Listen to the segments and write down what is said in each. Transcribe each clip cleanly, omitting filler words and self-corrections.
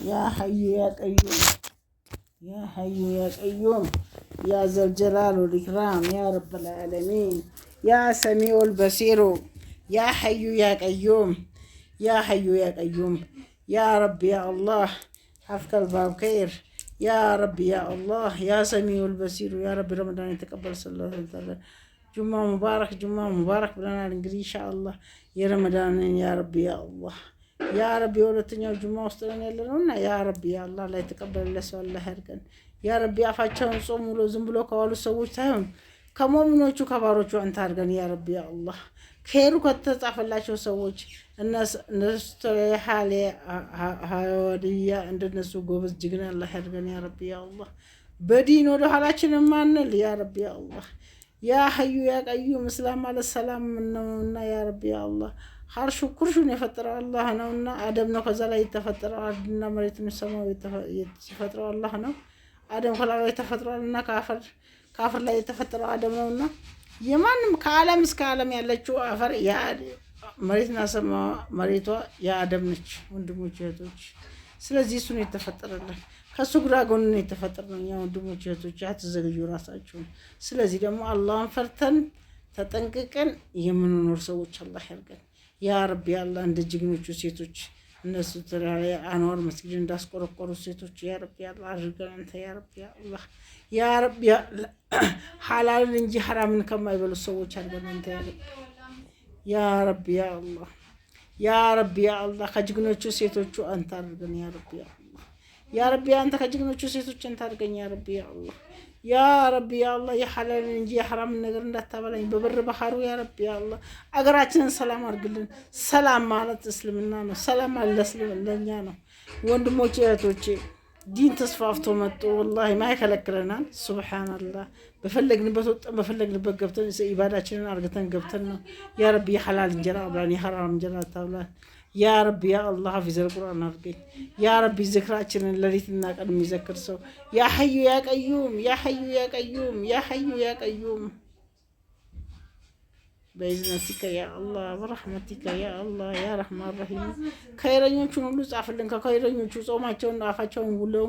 يا حي يا قيوم يا حي يا قيوم يا ذا الجلال والإكرام يا رب العالمين يا سميع البصير يا حي يا قيوم يا حي يا قيوم يا رب يا الله حفك الباب خير يا رب يا الله يا سميع البصير يا رب ረመዳን የተቀበል ሰለላሁ ዐለይሂ ወሰለም። ጁማ ሙባረክ፣ ጁማ ሙባረክ ብለናል። እንግዲህ ኢንሻአላህ የረመዳንን ያ ረቢ ያ አላህ፣ ያ ረቢ የሁለተኛው ጁማ ውስጥ ነን ያለ ነውና ያ ረቢ ያ አላህ ላይ ተቀበለ ሰው አላህ ያድርገን። ያ ረቢ አፋቸውን ጾም ውሎ ዝም ብሎ ከዋሉ ሰዎች ሳይሆን ከሞሚኖቹ ከባሮቹ አንተ አድርገን ያ ረቢ ያ አላህ። ከሄሩ ከተጻፈላቸው ሰዎች እነሱ ሀዋድያ እንደነሱ ጎበዝ ጀግና አላህ ያድርገን ያ ረቢ ያ አላህ። በዲን ወደ ኋላችን ማንል ያ ረቢ ያ አላህ። ያ ሀዩ ያ ቀዩም፣ እስላም ማለት ሰላም ነውና ያ ረቢ ያ አላህ፣ አርሹ ኩርሹን የፈጠረው አላህ ነውና አደም ነው። ከዛ ላይ የተፈጠረው አርድና መሬት ሰማው ሲፈጥረው አላህ ነው። አደም ከላይ ላይ ተፈጥሯል እና ከአፈር ላይ የተፈጠረው አደም ነውና የማንም ከዓለም እስከ ዓለም ያለችው አፈር መሬትና ሰማ መሬቷ የአደም ነች። ወንድሞች እህቶች፣ ስለዚህ እሱ ነው የተፈጠረልን። ከእሱ ግራ ጎን ነው የተፈጠርነው እኛ። ወንድሞች እህቶች፣ አትዘግዩ ራሳችሁን። ስለዚህ ደግሞ አላህን ፈርተን ተጠንቅቀን የምንኖር ሰዎች አላህ ያርገን። ያ ረቢ አላህ፣ እንደ ጀግኖቹ ሴቶች እነሱ ተራራ አንዋር መስጊድ እንዳስቆረቆሩ ሴቶች ያ ረቢ አላህ አድርገን አንተ ያ ረቢ አላህ። ያ ረቢ ሐላልን እንጂ ሐራምን ከማይበሉ ሰዎች አድርገን አንተ ያ ረቢ። ያ ረቢ ያ አላህ፣ ያ ረቢ ያ አላህ፣ ከጀግኖቹ ሴቶቹ አንተ አድርገን ያ ረቢ ያ አላህ። ያ ረቢ አንተ ከጀግኖቹ ሴቶች አንተ አድርገን ያ ረቢ ያ አላህ። ያ ረቢ ያ አላህ፣ የሐላልን እንጂ የሐራምን ነገር እንዳታበላኝ በበር ባህሩ ያ ረቢ ያ አላህ። አገራችንን ሰላም አድርግልን። ሰላም ማለት እስልምና ነው። ሰላም ማለት ለእኛ ነው። ወንድሞቼ እህቶቼ፣ ዲን ተስፋፍቶ መጥቶ ወላሂ ማይከለክለናል። ሱብሓነላህ፣ በፈለግንበት ወጥተን በፈለግንበት ገብተን ኢባዳችንን አርግተን ገብተን ነው። ያ ረቢ የሐላል እንጀራ አብላን፣ የሐራም እንጀራ አታብላን። ያ ረቢ ያ አላህ፣ ሐፊዘል ቁርአን አድርገኝ። ያ ረቢ ዝክራችንን ሌሊትና ቀን የሚዘክር ሰው ያ ሐዩ ያ ቀዩም፣ ያ ሐዩ ያ ቀዩም፣ ያ ሐዩ ያ ቀዩም፣ በኢዝነቲከ ያ አላህ፣ በረሕመቲከ ያ አላህ፣ ያ ረሕማን ረሒም፣ ከይረኞቹን ሁሉ ጻፍልን። ከከይረኞቹ ጾማቸውን አፋቸውን ውለው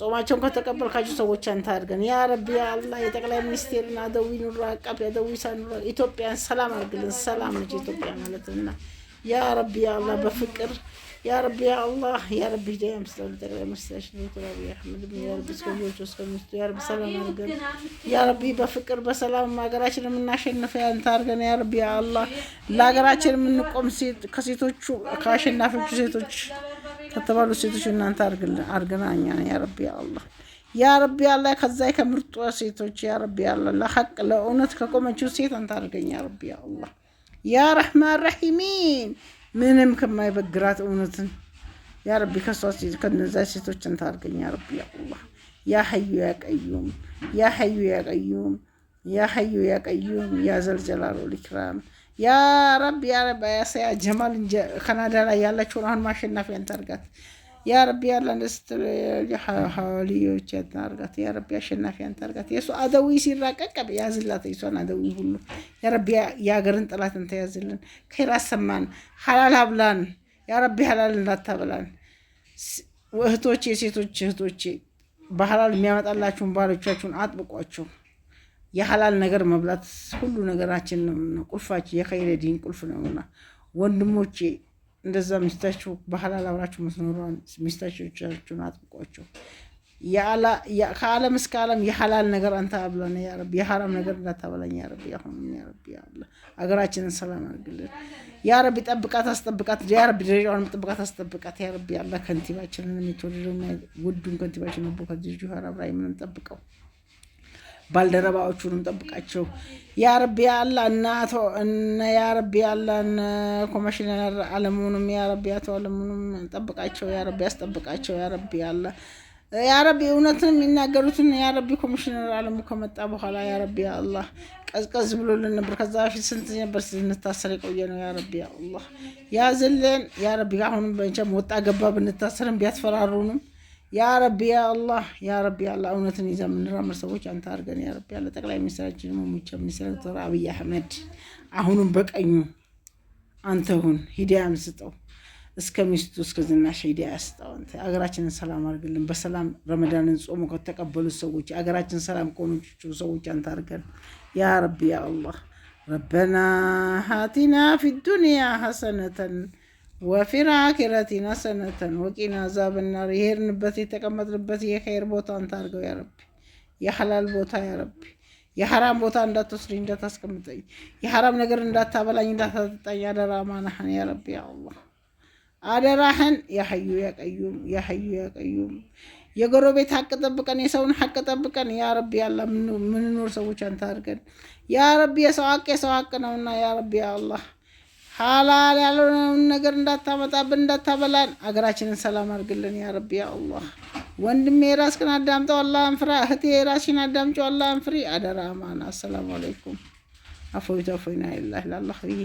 ጾማቸውን ከተቀበልካቸው ሰዎች አንተ አድርገን ያ ረቢ ያ አላህ። የጠቅላይ ሚኒስቴርን አደዊ ኑሮ አቀፍ አደዊ ሳኑራ ኢትዮጵያን ሰላም አድርግልን። ሰላም ነች ኢትዮጵያ ማለትና ያ ረቢ ያ አላህ በፍቅር ያ ረቢ ያ አላህ። ያ ረቢ ሂዳያ ምስጠው ጠቅላይ ሚኒስትራችን ዶክተር አብይ አሕመድ ያ ረቢ፣ እስከ ልጆቹ እስከ ሚስቱ ያ ረቢ ሰላም አድርገን። ያ ረቢ በፍቅር በሰላም ሀገራችን የምናሸንፈው ያንተ አድርገን ያ ረቢ ያ አላህ። ለሀገራችን የምንቆም ሴት ከሴቶቹ ከአሸናፊዎቹ ሴቶች ከተባሉ ሴቶች እናንተ አድርገን እኛን ያ ረቢ ያ አላህ። ያ ረቢ ያ አላህ፣ ከዛ ከምርጧ ሴቶች ያ ረቢ ያ አላህ፣ ለሐቅ ለእውነት ከቆመችው ሴት አንተ አድርገኝ ያ ረቢ ያ አላህ፣ ያ ረሕማን ረሒሚን። ምንም ከማይበግራት እውነትን ያ ረቢ ከሷ ከነዛ ሴቶች አንተ አድርገኝ ያ ረቢ ያ አላህ። ያ ሐዩ ያ ቀዩም፣ ያ ሐዩ ያ ቀዩም፣ ያ ሐዩ ያ ቀዩም፣ ያ ዘልጀላል ወልኢክራም ያ ረቢ። ያ ረቢ ያሰያ ጀማል ካናዳ ላይ ያለችውን አሁን ማሸናፊ አንተ አድርጋት ያ ረቢ። ያለ ስትል ሐዋልዮች አንተ አድርጋት ያ ረቢ። አሸናፊ አንተ አድርጋት። የእሱ አደዊ ሲራቀቅ ያዝላት የሷን አደዊ ሁሉ ያ ረቢ። የሀገርን ጠላት አንተ ያዝልን። ኸይር አሰማን፣ ሐላል አብላን ያ ረቢ። ሐላል እንዳታበላን። እህቶቼ፣ ሴቶች እህቶቼ፣ በሐላል የሚያመጣላችሁን ባሎቻችሁን አጥብቋቸው። የሐላል ነገር መብላት ሁሉ ነገራችን ነው፣ ቁልፋችን የኸይረ ዲን ቁልፍ ነውና። ወንድሞቼ እንደዛ ሚስታችሁ በሐላል አብራችሁ ምትኖሯን ሚስታችሁን አጥብቋቸው። ከዓለም እስከ ዓለም የሐላል ነገር አንተ አብላን ያ ረቢ፣ የሐራም ነገር እንዳታበላኝ ያ ረቢ። አሁን ያ ረቢ ያ አላህ አገራችንን ሰላም አድርግልን ያ ረቢ። ጠብቃት፣ አስጠብቃት ያ ረቢ። ደረጃውን ጠብቃት፣ አስጠብቃት ያ ረቢ። አላህ ከንቲባችንን የተወደደው ውዱን ከንቲባችን አቦ ከድር ጁሃር ኢብራሂምንም ጠብቀው፣ ባልደረባዎቹንም ጠብቃቸው ያ ረቢ ያ አላህ። እና አቶ እነ ያ ረቢ ያ አላህ እነ ኮሚሽነር አለሙንም ያ ረቢ፣ አቶ አለሙንም ጠብቃቸው ያ ረቢ፣ አስጠብቃቸው ያ ረቢ ያ አላህ። ያ ረቢ እውነትን የሚናገሩትን ያ ረቢ። ኮሚሽነር አለሙ ከመጣ በኋላ ያ ረቢ ያ አላህ ቀዝቀዝ ብሎልን ነበር። ከዛ በፊት ስንት ነበር ስንታሰር የቆየ ነው። ያ ረቢ ያ አላህ ያዝልን ያ ረቢ። አሁንም በእንቸም ወጣ ገባ ብንታሰርም ቢያስፈራሩንም ያ ረቢ ያ አላህ፣ ያ ረቢ ያ አላህ፣ እውነትን ይዘን የምንራመድ ሰዎች አንተ አድርገን ያ ረቢ። ያለ ጠቅላይ ሚኒስትራችን ሙሙቻ ሚኒስትር ዶክተር አብይ አሕመድ አሁንም በቀኙ አንተ ሁን፣ ሂዳያም ስጠው። እስከ ሚስቱ እስከ ዝናሽ ሂዳያ ስጠው። አንተ አገራችንን ሰላም አድርግልን። በሰላም ረመዳንን ጾሙ ከተቀበሉት ሰዎች፣ አገራችን ሰላም ከሆኑ ሰዎች አንተ አድርገን يا ربي يا الله። ربنا آتنا في الدنيا حسنة وفي الآخرة حسنة وقنا عذاب النار። የሄድንበት የተቀመጥንበት የኸይር ቦታ አንተ አድርገው يا ربي፣ የሐላል ቦታ يا ربي። የሐራም ቦታ እንዳትወስደኝ እንዳታስቀምጠኝ፣ የሐራም ነገር እንዳታበላኝ እንዳታጠጣኝ፣ አደራ ማናህን يا ربي يا الله፣ አደራህን يا حي يا قيوم، يا حي يا قيوم። የጎረቤት ሀቅ ጠብቀን፣ የሰውን ሀቅ ጠብቀን يا ربي يا الله። ምንኖር ሰዎች አንተ አድርገን يا ربي። የሰው ሀቅ የሰው ሀቅ ነውና يا ربي يا الله፣ ሐላል ያልሆነውን ነገር እንዳታመጣብን እንዳታበላን፣ አገራችንን ሰላም አድርግልን يا ربي يا الله። ወንድሜ የራስህን አዳምጠው አላህን ፍራ። እህቴ የራስሽን አዳምጪው አላህን ፍሪ። አደራ አማና። السلام عليكم። አፎይቶ አፎይና ይላህ ላላህ ብዬ።